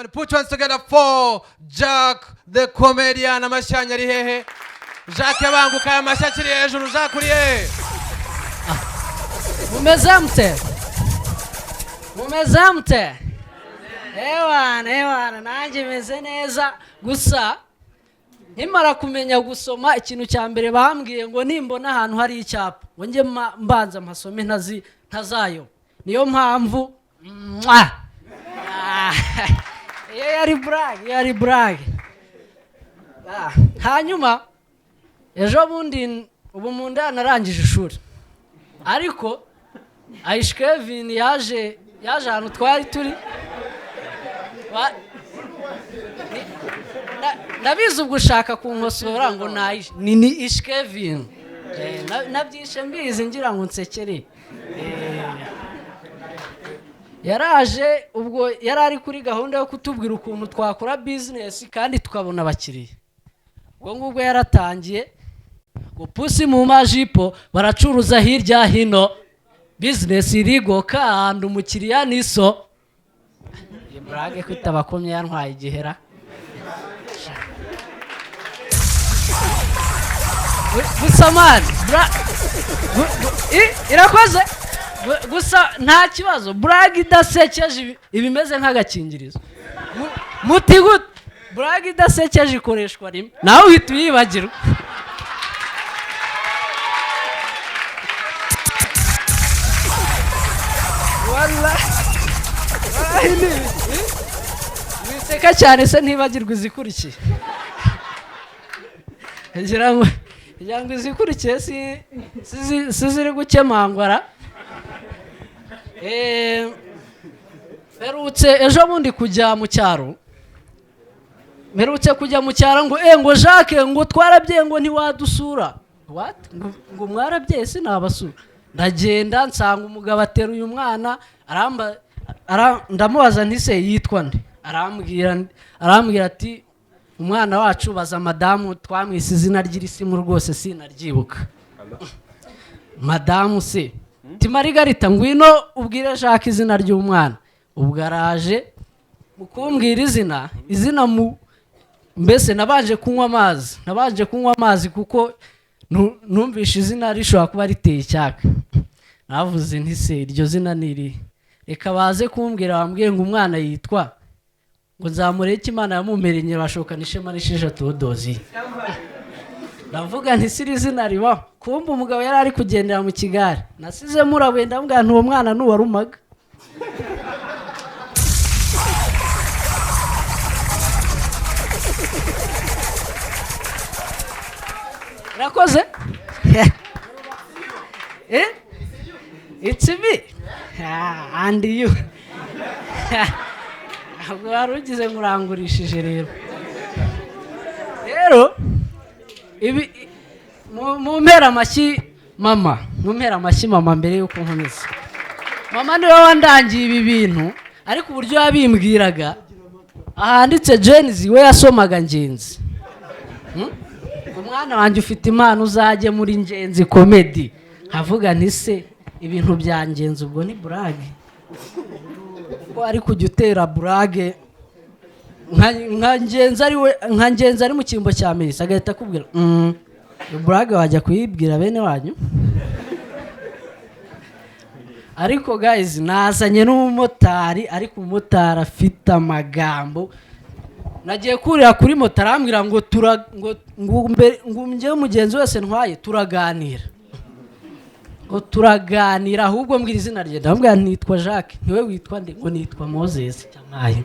gentlemen, put your hands together for Jack the comedian. Amashyi ari hehe? Jacques, banguka, aya mashyi akiri hejuru. Jacques, uri hehe? Mumeze mute? Mumeze mute? Ewana, ewana, nanjye meze neza. Gusa nkimara kumenya gusoma, ikintu cya mbere bambwiye ngo nimbona ahantu hari icyapa ngo njye mbanza mpasome ntazayo. Niyo mpamvu. Mwah! Ah, iyo yari burage, iyo yari burage. Ah, hanyuma ejo bundi, ubu mu nda narangije ishuri, ariko Aisha Kevin yaje ahantu twari turi. Ndabizi ubwo ushaka kunkosora ngo nayishe ni Ish Kevin. Nabyishe mbizi ngira ngo nsekere. Yaraje ubwo yari ari kuri gahunda yo kutubwira ukuntu twakora business kandi tukabona abakiriya. Ubwo ngubwo yaratangiye ngo pusi mu majipo baracuruza hirya hino, business irigo kandi umukiriya ni so. Iyi burage kwita abakomye yantwaye igihera. Gusa man, irakoze. Gusa nta kibazo, burage idasekeje iba imeze nk'agakingirizo. Muti gute? Burage idasekeje ikoreshwa rimwe, nawe uhita uyibagirwa. Wallahi, wallahi ni wiseka cyane se ntibagirwa izikurikiye. Ngira ngo izikurikiye si ziri gukemangwara. Mperutse ejo bundi kujya mu cyaro, mperutse kujya mu cyaro ngo Jacques, ngo twarabye, ngo ntiwadusura. What? Ngo mwarabye sinabasura? Ndagenda nsanga umugabo ateruye umwana, ndamubaza nti: "Se yitwa nde?" Arambwira ati: "Umwana wacu, baza madamu, twamwise izina ry'irisimu rwose sinaryibuka." Madamu se ti: "Marigarita, ngwino ubwire Jacques izina ry'umwana." Ubwo araje, mu kumbwira izina mu mbese nabanje kunywa amazi, nabanje kunywa amazi kuko numvishe izina rishobora kuba riteye icyaka. Navuze nti: "Se iryo zina ni irihe? Reka baze kumbwira." Bambwiye ngo umwana yitwa ngo Nzamureke Imana yamumpereye Nyirabashokana ishema n'isheja Tewodoziya. Ndavuga nti: "Si iri zina ribaho?" Kumva umugabo yari ari kugendera mu kigare, nasize murabuye. Ndamubwira nti: "Uwo mwana ni uwa Rumaga." Urakoze. Eh? It's me. Ah, and you. Ntabwo wari ugize ngo urangurishije rero. Rero ibi mu mpera amashyi mama, mu mpera amashyi mama mbere yuko nkomeza. Mama niwe wandangiye ibi bintu, ariko uburyo yabimbwiraga, ahanditse Jenizi we yasomaga Ngenzi. "Umwana wanjye ufite impano, uzajye muri Ngenzi Comedy." Nkavuga nti: "Se ibintu bya Ngenzi ubwo ni burage?" Kuko ari kujya utera burage nka Ngenzi, ari we nka Ngenzi ari mu cyimbo cya Melissa, agahita akubwira: "Iyo burage wajya kuyibwira bene wanyu?" Ariko guys, nazanye n'umumotari, ariko umumotari afite amagambo. Nagiye kurira kuri moto, arambwira ngo tura ngo mbere ngo njyewe mugenzi wese ntwaye turaganira, ngo turaganira. "Ahubwo mbwira izina rye." Ndamubwira, "Nitwa Jacques." "Niwe witwa nde?" Ngo nitwa Moses. Cyamaye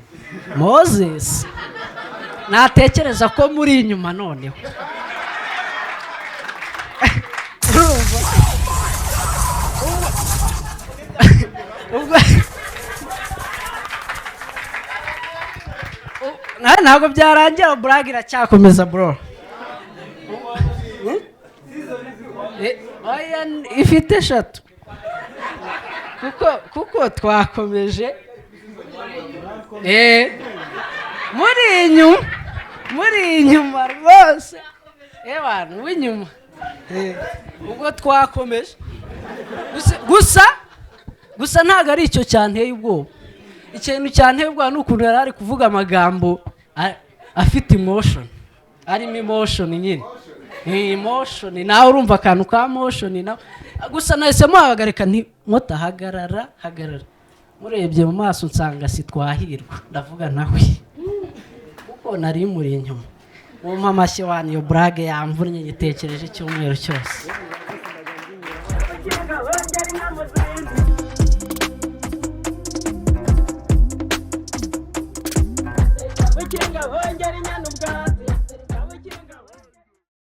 Moses, natekereza ko muri inyuma noneho. Urumva? Ntabwo byarangira, burage iracyakomeza bro. Oya, ifite eshatu kuko twakomeje. Muri inyuma, muri inyuma rwose, abantu w'inyuma. Ubwo twakomeje. Gusa ntabwo ari icyo cyanteye ubwoba. Ikintu cyanteye ubwoba ni ukuntu yari ari kuvuga amagambo afite emotion, arimo emotion nyine. Ni emotion, nawe urumva akantu ka motion nawe. Gusa nahise muhagarika nti: "Mota, hagarara, hagarara." Murebye mu maso nsanga si Twahirwa. Ndavuga nawe kuko nari muri inyuma. Mumpe amashyi wani. Iyo burage yamvunnye, nyitekereje icyumweru cyose.